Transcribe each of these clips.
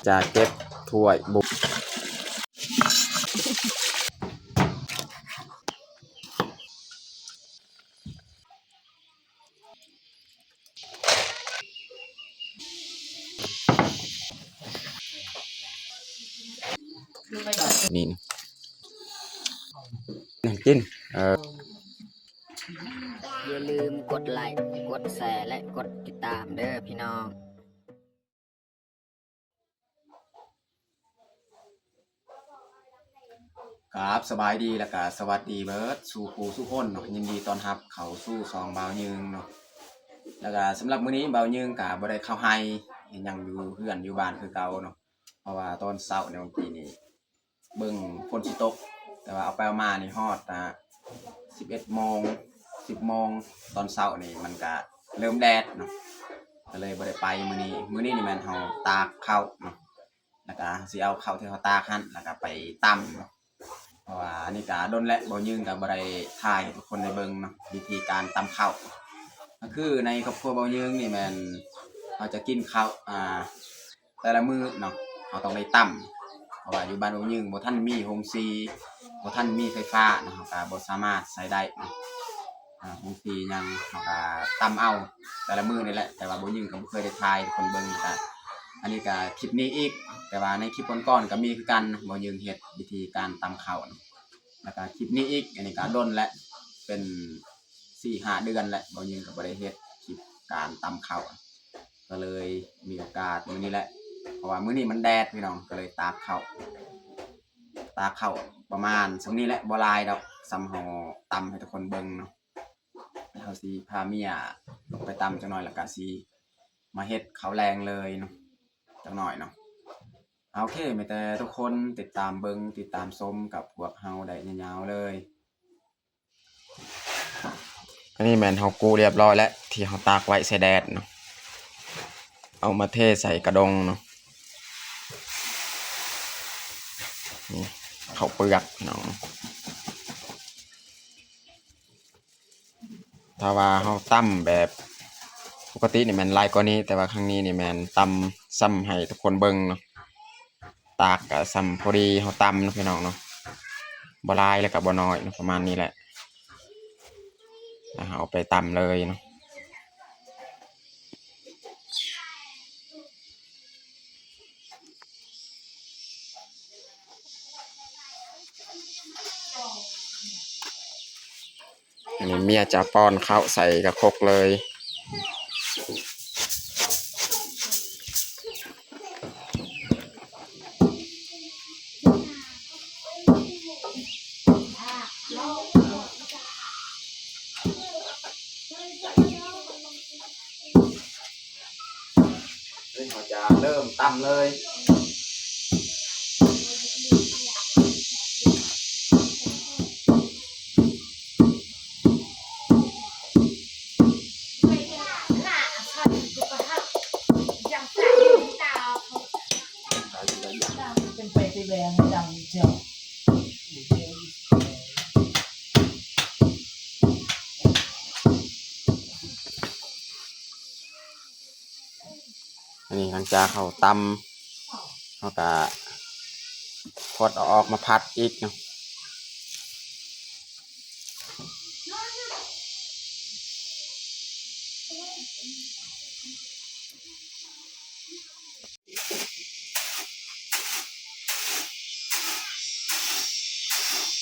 ຈະເກັບຖ້ວຍບຸກ ນີ້ ນັ້ນກິນ ເອີ ຢ່າລືມກົດໄລກ໌ ກົດແຊ ແລະ ກົດຕິດຕາມເດີພີ່ນ້ອງ. ກາບສະບາຍດີ ແລ້ວກະສະຫວັດດີເບີດສູ່ຜູ້ສູ່ຄົນເນາະ, ຍິນດີຕ້ອນຮັບເຂົ້າສູ່ຊ່ອງບ່າວຍືງເນາະ. ແລ້ວກະສຳລັບມື້ນີ້ບ່າວຍືງກະບໍ່ໄດ້ເຂົ້າໄຮ່ ຍັງຢູ່ເຮືອນຢູ່ບ້ານຄືເກົ່າເນາະ, ເພາະວ່າຕອນເຊົ້າໃນມື້ກີ້ນີ້ ເບິ່ງຝົນຊິຕົກ ແຕ່ວ່າເອົາໄປເອົາມານີ້ຮອດ ອ່າ ສິບເອັດໂມງ ສິບໂມງຕອນເຊົ້ານີ້ ມັນກະເລີ່ມແດດເນາະ ກະເລີຍບໍ່ໄດ້ໄປມື້ນີ້. ມື້ນີ້ນີ້ແມ່ນເຮົາຕາກເຂົ້າເນາະ ແລ້ວກະເຮົາຊິເອົາເຂົ້າທີ່ເຮົາຕາກຫັ້ນ ແລ້ວກະໄປຕຳເນາະ. ເພາະວ່າອັນນີ້ກະດົນແລ້ວ ບ່າວຍືງກະບໍ່ໄດ້ຖ່າຍໃຫ້ທຸກຄົນໄດ້ເບິ່ງເນາະ ວິທີການຕຳເຂົ້າ. ກະຄືໃນຄອບຄົວບ່າວຍືງນີ້ແມ່ນເຮົາຈະກິນເຂົ້າ ອ່າ ແຕ່ລະມື້ເນາະ ເຮົາຕ້ອງໄດ້ຕຳ ເພາະວ່າຢູ່ບ້ານບ່າວຍືງບໍ່ທັນມີໂຮງສີ ບໍ່ທັນມີໄຟຟ້າເນາະ ເຮົາກະບໍ່ສາມາດໃຊ້ໄດ້ເນາະ. ອ່າ ໂຮງສີຫຍັງ ເຮົາກະຕຳເອົາແຕ່ລະມື້ນີ້ແຫຼະ, ແຕ່ວ່າບ່າວຍືງກະບໍ່ເຄີຍໄດ້ຖ່າຍໃຫ້ທຸກຄົນເບິ່ງ. ກະ ອັນນີ້ກະຄລິບນີ້ອີກ ແຕ່ວ່າໃນຄລິບກ່ອນໆກະມີຄືກັນ ບ່າວຍືງເຮັດວິທີການຕຳເຂົ້າເນາະ. ແລ້ວກະຄລິບນີ້ອີກ ອັນນີ້ກະດົນແລ້ວ ເປັນສີ່ຫ້າເດືອນແລ້ວ ບ່າວຍືງກະບໍ່ໄດ້ເຮັດຄລິບການຕຳເຂົ້າ ກະເລີຍມີໂອກາດມື້ນີ້ແຫຼະ ເພາະວ່າມື້ນີ້ມັນແດດພີ່ນ້ອງ ກະເລີຍຕາກເຂົ້າ ຕາກເຂົ້າປະມານສ່ຳນີ້ແຫຼະ ບໍ່ຫຼາຍດອກ ສ່ຳເຮົາຕຳໃຫ້ທຸກຄົນເບິ່ງເນາະ. ເຮົາຊິພາເມຍລົງໄປຕຳຈັກໜ້ອຍ ແລ້ວກະຊິມາເຮັດເຂົ້າແລງເລີຍເນາະ ຈັກໜ້ອຍເນາະ. ໂອເຄ ມີແຕ່ທຸກຄົນຕິດຕາມເບິ່ງ ຕິດຕາມຊົມກັບພວກເຮົາໄດ້ຍາວໆເລີຍ. ອັນນີ້ແມ່ນເຮົາກູ້ລຽບຮ້ອຍແລ້ວ ທີ່ເຮົາຕາກໄວ້ໃສ່ແດດເນາະ ເອົາມາເທໃສ່ກະດົງເນາະ. ນີ້ເຂົ້າເປືອກພີ່ນ້ອງ ຖ້າວ່າເຮົາຕຳແບບປົກກະຕິນີ້ແມ່ນຫຼາຍກວ່ານີ້ ແຕ່ວ່າຄັ້ງນີ້ນີ້ແມ່ນຕຳສ່ຳໃຫ້ທຸກຄົນເບິ່ງເນາະ. ຕາກກະສ່ຳພໍດີເຮົາຕຳເນາະພີ່ນ້ອງເນາະ ບໍ່ຫຼາຍແລ້ວກະບໍ່ນ້ອຍເນາະ ປະມານນີ້ແຫຼະ. ແລ້ວເຮົາເອົາໄປຕຳເລີຍເນາະ. ອັນນີ້ເມຍຈະປ້ອນເຂົ້າໃສ່ກະຄົກເລີຍ. ເຮົາຈະເລີ່ມຕຳເລີຍ. ອັນນີ້ຫຼັງຈາກເຮົາຕຳ ເຮົາກະຄວັດເອົາອອກມາຜັດອີກເນາະ.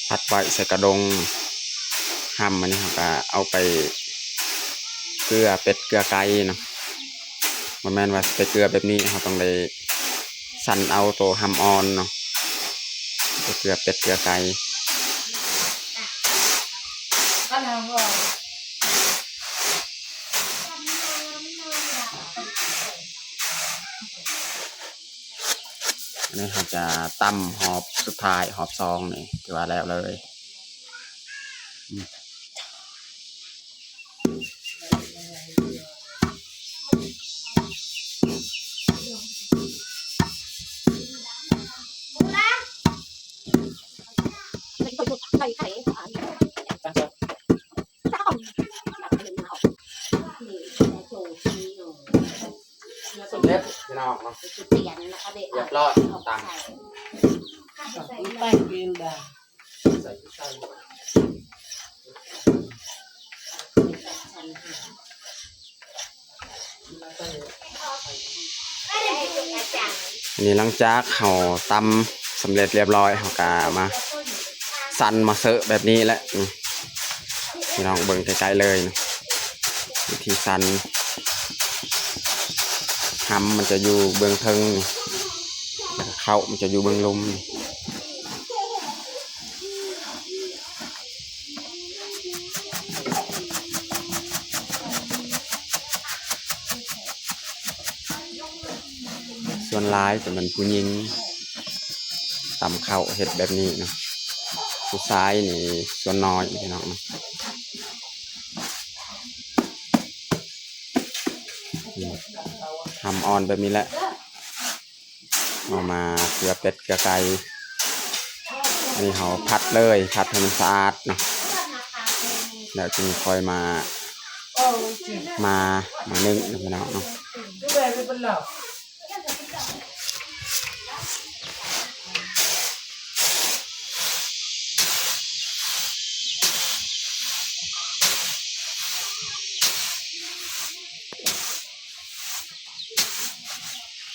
ຜັດໄວ້ໃສ່ກະດົງ ຫ້ຳອັນນີ້ເຮົາກະເອົາໄປເກືອເປັດເກືອໄກ່ເນາະ. ບໍ່ແມ່ນວ່າໄປເກືອແບບນີ້ ເຮົາຕ້ອງໄດ້ ສັນເອົາໂຕຫ້ຳອ່ອນເນາະ ເພື່ອເກືອເປັດເກືອໄກ່. ອັນນີ້ເຮົາຈະຕຳຮອບສຸດທ້າຍ ຮອບສອງນີ້ ຖືວ່າແລ້ວເລີຍ. ສຳເລັດພີ່ນ້ອງ. ຮຽບຮ້ອຍ ຕຳ ອັນນີ້ຫຼັງຈາກເຮົາຕຳສຳເລັດລຽບຮ້ອຍ ເຮົາກະມາສັນມາເຊາະແບບນີ້ແຫຼະ ນີ້ ພີ່ນ້ອງເບິ່ງໃກ້ໆເລີຍນະ ວິທີສັນ ຮຳມັນຈະຢູ່ເບື້ອງເທິງນີ້ ແລ້ວກະເຂົ້າມັນຈະຢູ່ເບື້ອງລຸ່ມນີ້. ສ່ວນຫຼາຍຈະແມ່ນຜູ້ຍິງຕຳເຂົ້າເຮັດແບບນີ້ເນາະ ຜູ້ຊາຍນີ້ສ່ວນນ້ອຍ ພີ່ນ້ອງເນາະ. ອືມ ຮຳອ່ອນແບບນີ້ແຫຼະ ເອົາມາເກືອເປັດເກືອໄກ່ ອັນນີ້ເຮົາຜັດເລີຍ ຜັດໃຫ້ມັນສະອາດເນາະ ແລ້ວຈຶ່ງຄ່ອຍມາ ມາ ມາໜຶ້ງເນາະ ພີ່ນ້ອງເນາະ.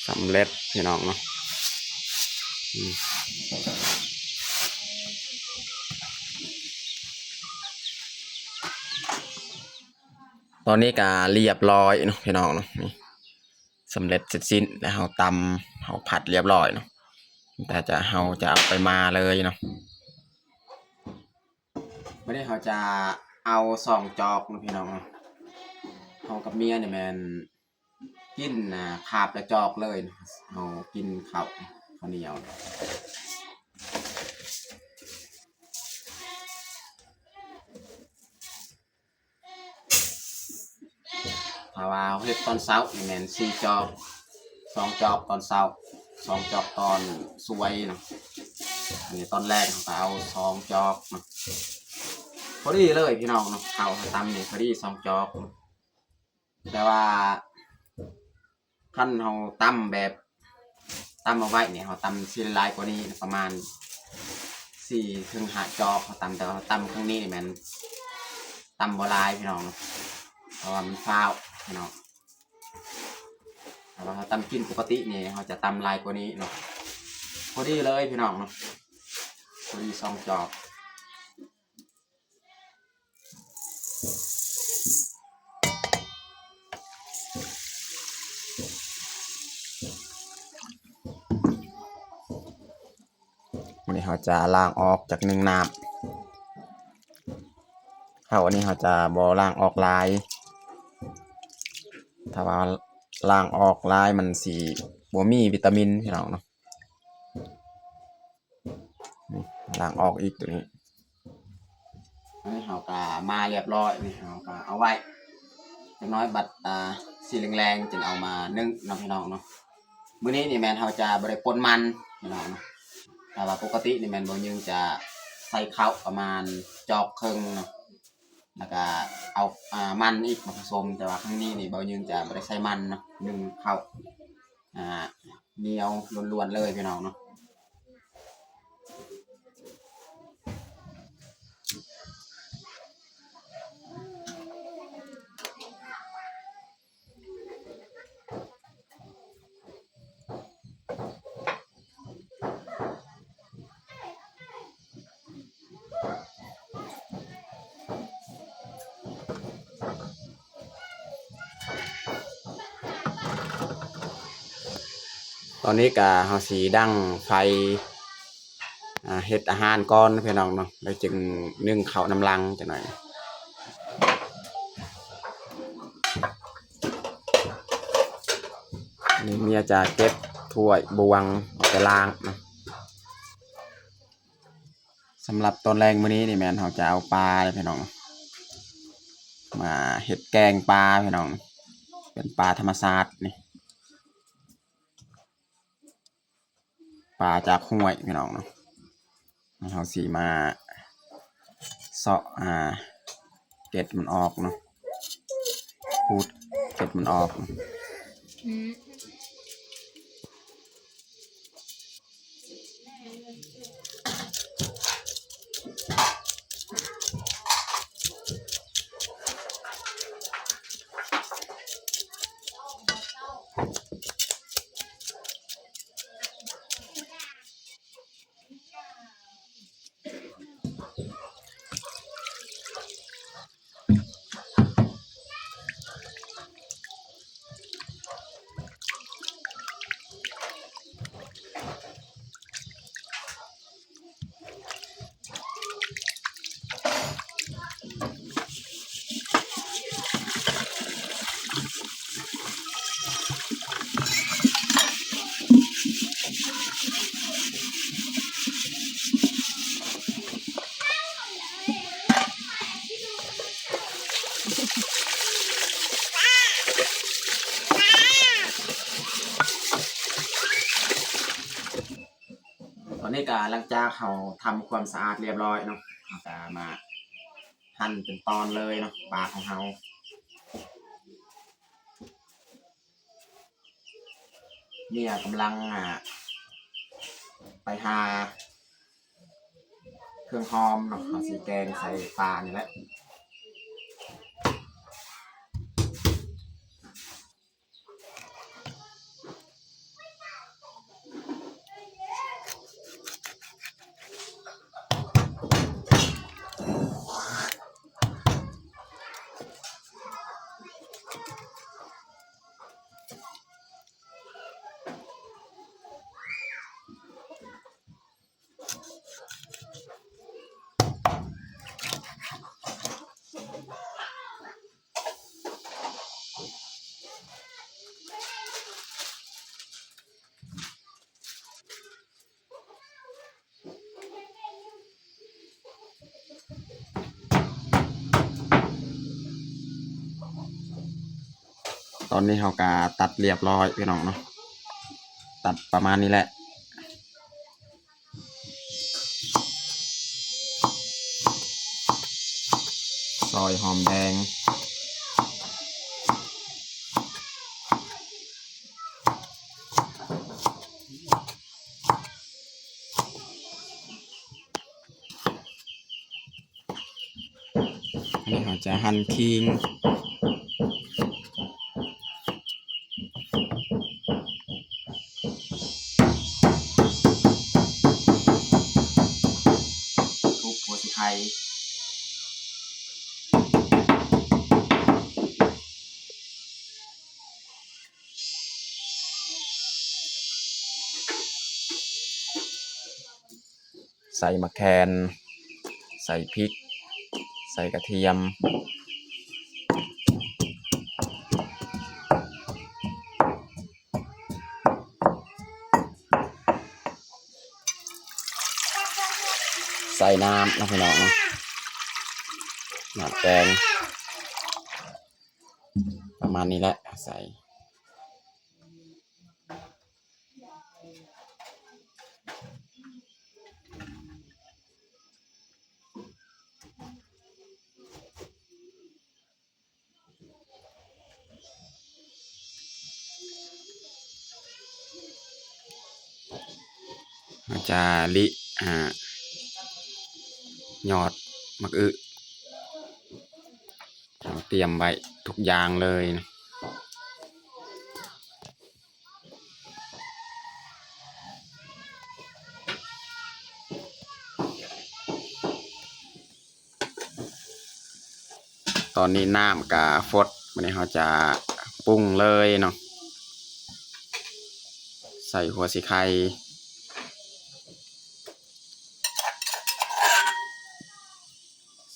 ສຳເລັດພີ່ນ້ອງເນາະ ອືມ ຕອນນີ້ກະລຽບຮ້ອຍເນາະ ພີ່ນ້ອງເນາະ ນີ້ ສຳເລັດເສັດສິ້ນ ແລ້ວເຮົາຕຳ ເຮົາຜັດລຽບຮ້ອຍເນາະ ແຕ່ຈະ ເຮົາຈະເອົາໄປໝ່າເລີຍເນາະ. ບາດນີ້ເຮົາຈະເອົາສອງຈອກເນາະ ພີ່ນ້ອງເນາະ ເຮົາກັບເມຍນີ້ແມ່ນກິນ ອ່າ ຄາບລະຈອກເລີຍ ເຮົາກິນເຂົ້າ ເຂົ້າໜຽວ. ຖ້າວ່າເຮົາເຮັດຕອນເຊົ້ານີ້ແມ່ນສີ່ຈອກ ສອງຈອກຕອນເຊົ້າ ສອງຈອກຕອນສວຍເນາະ ອັນນີ້ຕອນແລງເຮົາກະເອົາສອງຈອກເນາະ ພໍດີເລີຍພີ່ນ້ອງເນາະ ເຂົ້າເຮົາຕຳນີ້ພໍດີສອງຈອກ. ແຕ່ວ່າຄັນເຮົາຕຳແບບ ຕຳເອົາໄວ້ນີ້ ເຮົາຕຳຊິຫຼາຍກວ່ານີ້ ປະມານສີ່ເຖິງຫ້າຈອກ ເຮົາຕຳ ແຕ່ວ່າເຮົາຕຳຄັ້ງນີ້ນີ້ແມ່ນຕຳບໍ່ຫຼາຍພີ່ນ້ອງເນາະ ເພາະວ່າມັນຟ້າວພີ່ນ້ອງ. ຖ້າວ່າເຮົາຕຳກິນປົກກະຕິນີ້ ເຮົາຈະຕຳຫຼາຍກວ່ານີ້ເນາະ ພໍດີເລີຍພີ່ນ້ອງເນາະ ພໍດີສອງຈອກ. ມື້ນີ້ເຮົາຈະລ້າງອອກຈັກໜຶ່ງນ້ຳ ເຂົ້າອັນນີ້ເຮົາຈະບໍ່ລ້າງອອກຫຼາຍ ຖ້າວ່າລ້າງອອກຫຼາຍມັນຊິບໍ່ມີວິຕາມິນພີ່ນ້ອງເນາະ. ນີ້ ລ້າງອອກອີກໂຕນີ້ ອັນນີ້ເຮົາກະໝ່າລຽບຮ້ອຍ ນີ້ເຮົາກະເອົາໄວ້ຈັກໜ້ອຍ ບັດ ອ່າ ສີແລງໆ ຈຶ່ງເອົາມາໜຶ້ງເນາະ ພີ່ນ້ອງເນາະ. ມື້ນີ້ນີ້ແມ່ນເຮົາຈະບໍ່ໄດ້ປົ່ນມັນພີ່ນ້ອງເນາະ ແຕ່ວ່າປົກກະຕິນີ້ແມ່ນບ່າວຍືງຈະໃສ່ເຂົ້າປະມານຈອກເຄິ່ງເນາະ ແລ້ວກະເອົາ ອ່າ ມັນອີກມາປະສົມ ແຕ່ວ່າຄັ້ງນີ້ນີ້ບ່າວຍືງຈະບໍ່ໄດ້ໃສ່ມັນເນາະ ໜຶ້ງເຂົ້າ ອ່າ ໜຽວລ້ວນໆ ເລີຍພີ່ນ້ອງເນາະ. ຕອນນີ້ກະເຮົາຊິດັງໄຟ ອ່າ ເຮັດອາຫານກ່ອນພີ່ນ້ອງເນາະ ແລ້ວຈຶ່ງໜຶ້ງເຂົ້ານຳຫຼັງຈັກໜ້ອຍ. ນີ້ເມຍຈະເກັບຖ້ວຍບ່ວງອອກໄປລ້າງເນາະ. ສຳລັບຕອນແລງມື້ນີ້ນີ້ແມ່ນເຮົາຈະເອົາປາເດ້ພີ່ນ້ອງ ມາເຮັດແກງປາພີ່ນ້ອງ ເປັນປາທຳມະຊາດນີ້ ປາຈາກຫ້ວຍພີ່ນ້ອງເນາະ. ເຮົາຊິມາເຊາະ ອ່າ ເກັດມັນອອກເນາະ ຂູດເກັດມັນອອກ. ອືມ ຫຼັງຈາກເຮົາທຳຄວາມສະອາດລຽບລ້ອຍເນາະ ເຮົາກະມາ ຫັ່ນເປັນຕອນເລີຍເນາະ ປາຂອງເຮົາ. ເມຍກຳລັງ ອ່າ ໄປຫາເຄື່ອງຫອມເນາະ ເຮົາຊິແກງໃສ່ປານີ້ແຫຼະ. ຕອນນີ້ເຮົາກະຕັດລຽບລ້ອຍພີ່ນ້ອງເນາະ ຕັດປະມານນີ້ແຫຼະ. ຊອຍຫອມແດງ ອັນນີ້ເຮົາຈະຫັ່ນຂີງ ທຸບຫົວສີໄຄ ໃສ່ໝາກແຄນ ໃສ່ພິກ ໃສ່ກະທຽມ ໃສ່ນ້ຳເນາະພີ່ນ້ອງເນາະ ນ້ຳແກງ ປະມານນີ້ແຫຼະ ໃສ່ ເຮົາຈະລິ ອ່າ ຍອດໝາກອຶ ເຮົາຕຽມໄວ້ທຸກຢ່າງເລີຍ. ຕອນນີ້ນ້ຳກະຟົດ ບາດນີ້ເຮົາຈະປຸງເລີຍເນາະ ໃສ່ຫົວສີໄຄ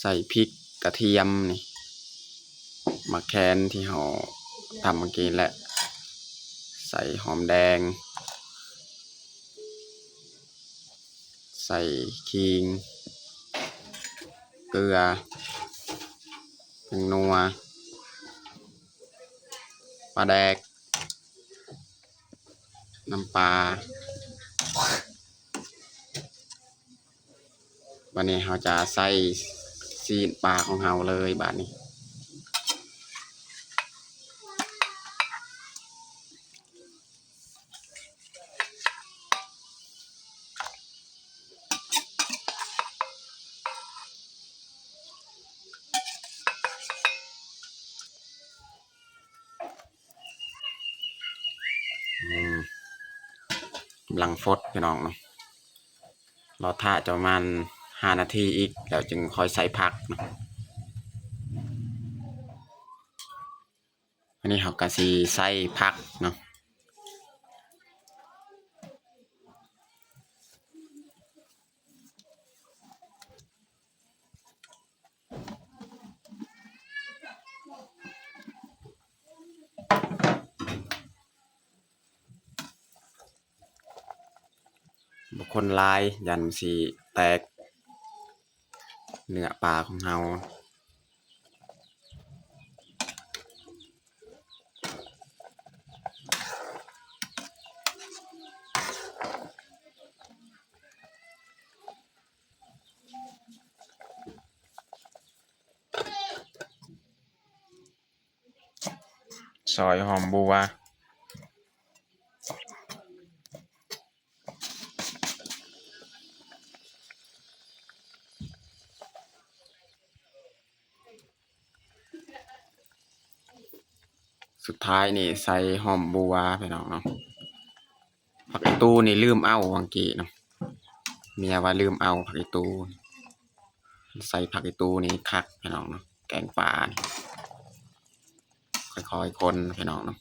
ໃສ່ພິກ ກະທຽມນີ້ ໝາກແຄນທີ່ເຮົາຕຳເມື່ອກີ້ແຫຼະ ໃສ່ຫອມແດງ ໃສ່ຂີງ ເກືອ ແປ້ງນົວ ປາແດກ ນ້ຳປາ. ບາດນີ້ເຮົາຈະໃສ່ຊີ້ນປາຂອງເຮົາເລີຍບາດນີ້. ອືມ ກຳລັງຟົດພີ່ນ້ອງເນາະ ລໍຖ້າຈະປະມານຫ້ານາທີອີກ ແລ້ວຈຶ່ງຄ່ອຍໃສ່ຜັກເນາະ. ອັນນີ້ເຮົາກະຊິໃສ່ຜັກເນາະ. ບໍ່ຄົນຫຼາຍ ຢ້ານມັນຊິແຕກເນື້ອປາຂອງເຮົາ. ອ ຊອຍຫອມບົ່ວ. ສຸດທ້າຍນີ້ໃສ່ຫອມບົ່ວພີ່ນ້ອງເນາະ. ຜັກອີ່ຕູນີ້ລືມເອົາຫວ່າງກີ້ເນາະ, ເມຍວ່າລືມເອົາຜັກອີ່ຕູ. ໃສ່ຜັກອີ່ຕູນີ້ຄັກພີ່ນ້ອງເນາະ, ແກງປານີ້ ຄ່ອຍໆຄົນພີ່ນ້ອງເນາະ,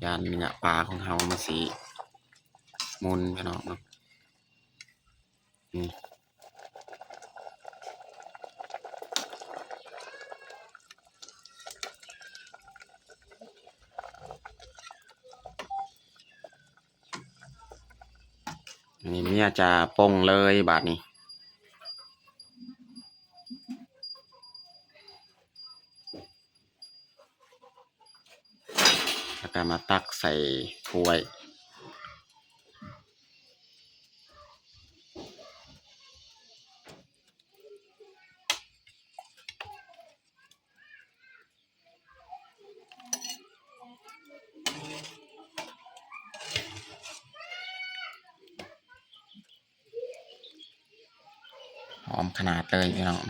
ຢ້ານເນື້ອປາຂອງເຮົາມັນຊິໝຸ່ນພີ່ນ້ອງເນາະ. ນີ້ ອັນນີ້ເມຍຈະປົງເລີຍບາດນີ້. ແລ້ວກໍມາຕັກໃສ່ຖ້ວຍ. ຫອມຂະໜາດເລີຍພີ່ນ້ອງ.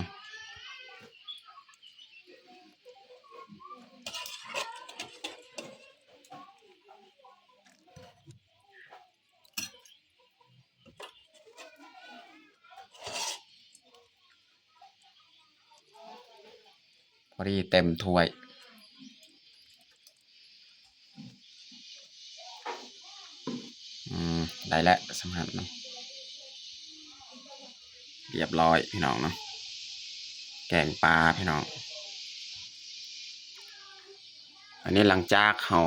ພໍດີເຕັມຖ້ວຍ. ອືມ ໄດ້ແລ້ວ ສຳຫັ້ນເນາະ, ລຽບຮ້ອຍພີ່ນ້ອງເນາະ, ແກງປາພີ່ນ້ອງ. ອັນນີ້ຫຼັງຈາກເຮົາ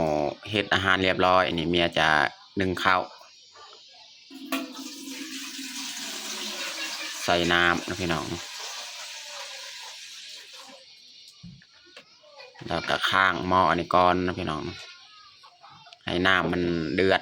ເຮັດອາຫານລຽບຮ້ອຍ ອັນນີ້ເມຍຈະໜຶ້ງເຂົ້າ ໃສ່ນ້ຳເນາະພີ່ນ້ອງ, ແລ້ວກໍຄ້າງໝໍ້ອັນນີ້ກ່ອນເນາະພີ່ນ້ອງ, ໃຫ້ນ້ຳມັນເດືອດ.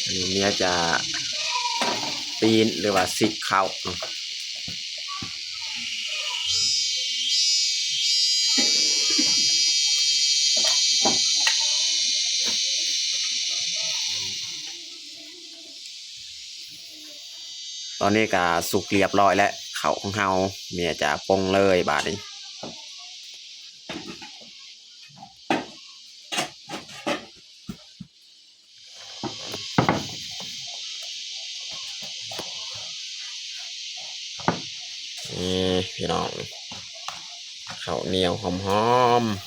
ອັນນີ້ເມຍຈະປີ້ນ ຫຼືວ່າຊິກເຂົ້າເນາະ. ຕອນນີ້ກະສຸກລຽບຮ້ອຍແລ້ວ ເຂົ້າຂອງເຮົາ, ເມຍຈະປົງເລີຍບາດນີ້. ນີ້ພີ່ນ້ອງ ເຂົ້າໜຽວຫອມໆ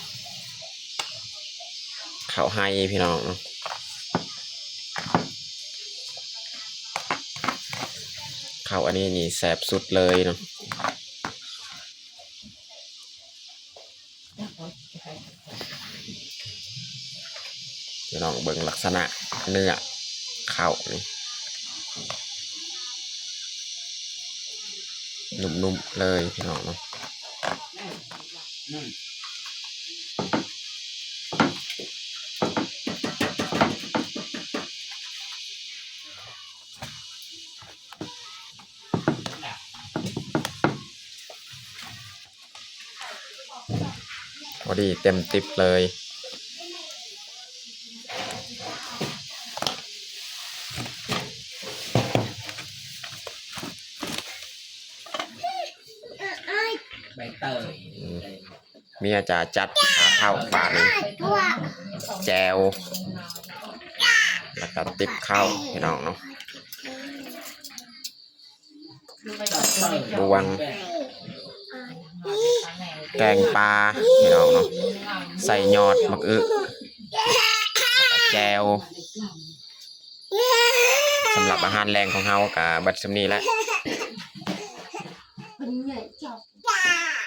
ເຂົ້າໄຮ່ພີ່ນ້ອງ, ເຂົ້າອັນນີ້ນີ້ແຊບສຸດເລີຍເນາະ. ພີ່ນ້ອງເບິ່ງລັກສະນະເນື້ອເຂົ້ານີ້ ນຸ້ມໆເລີຍພີ່ນ້ອງເນາະ. ພໍດີເຕັມຕິບເລີຍ. ອືມ ເມຍຈະຈັດຫາເຂົ້າບາດນີ້ ແຈ່ວ ແລ້ວກໍຕິບເຂົ້າ ພີ່ນ້ອງເນາະ ບວງ ແກງປາ ພີ່ນ້ອງເນາະ ໃສ່ຍອດໝາກອຶ ແຈ່ວ. ສຳລັບອາຫານແລງຂອງເຮົາກໍເບິດສ່ຳນີ້ແຫຼະ.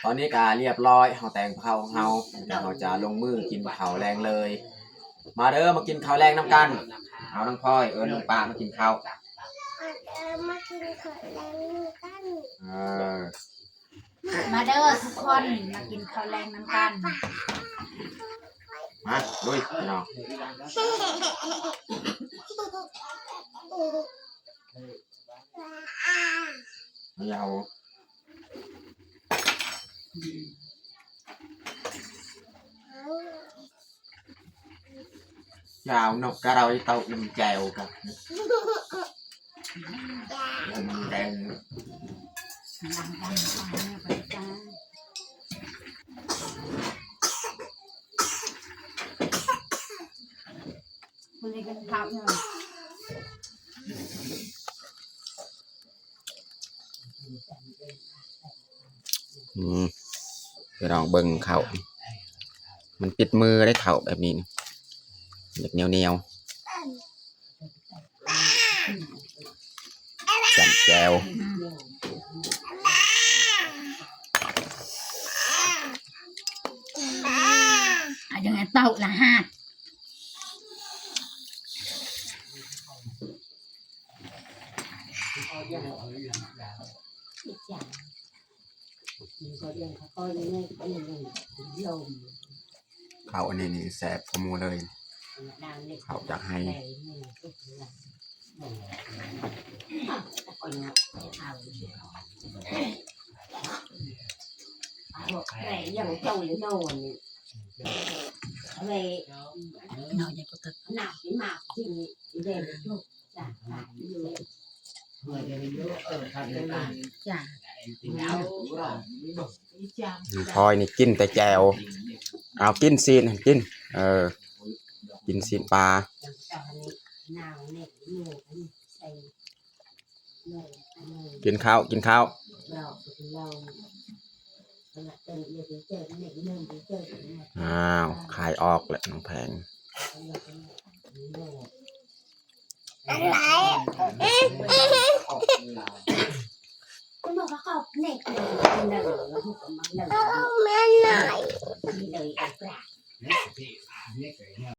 ຕອນນີ້ກໍລຽບຮ້ອຍ ເຮົາແຕ່ງເຂົ້າຂອງເຮົາ ແລ້ວກໍເຮົາຈະລົງມືກິນເຂົ້າແລງເລີຍ. ມາເດີ ມາກິນເຂົ້າແລງນຳກັນ. ເອົາ ນ້ອງພອຍ ເອີ້ນນ້ອງປາມາກິນເຂົ້າ. ມາເດີ ມາກິນເຂົ້າແລງນຳກັນ. ເອີ ມາເດີທຸກຄົນ ມາກິນເຂົ້າແລງນຳກັນ. ມາ ລຸຍ ພີ່ນ້ອງ. ຍາວ ນົກກະເລົາເຕົ້ານ້ຳແຈ່ວກັນ ນ້ຳແດງ. ອືມ ໄປລອງເບິ່ງເຂົ້າ ມັນຕິດມືໄດ໋ ເຂົ້າແບບນີ້ ຢາກໜຽວໆ. ຈ້ຳແຈ່ວ ອາ ຈັ່ງໃຫ້ເຕົ້າລະຫາດ. ເຂົ້າອັນນີ້ນີ້ແຊບກວ່າໝູ່ເລີຍ ເຂົ້າຈາກໄຮ່. ນ້ອງພອຍນີ້ກິນແຕ່ແຈ່ວ ເອົາ ກິນຊີ້ນຫັ້ນ ກິນ ເອີ ກິນຊີ້ນປາ. ກິນເຂົ້າ ກິນເຂົ້າ. ອ້າວ ຂາຍອອກແລ້ວນ້ອງແພງ. ອັນໃດ? ແມ່ນໜ້ອຍ.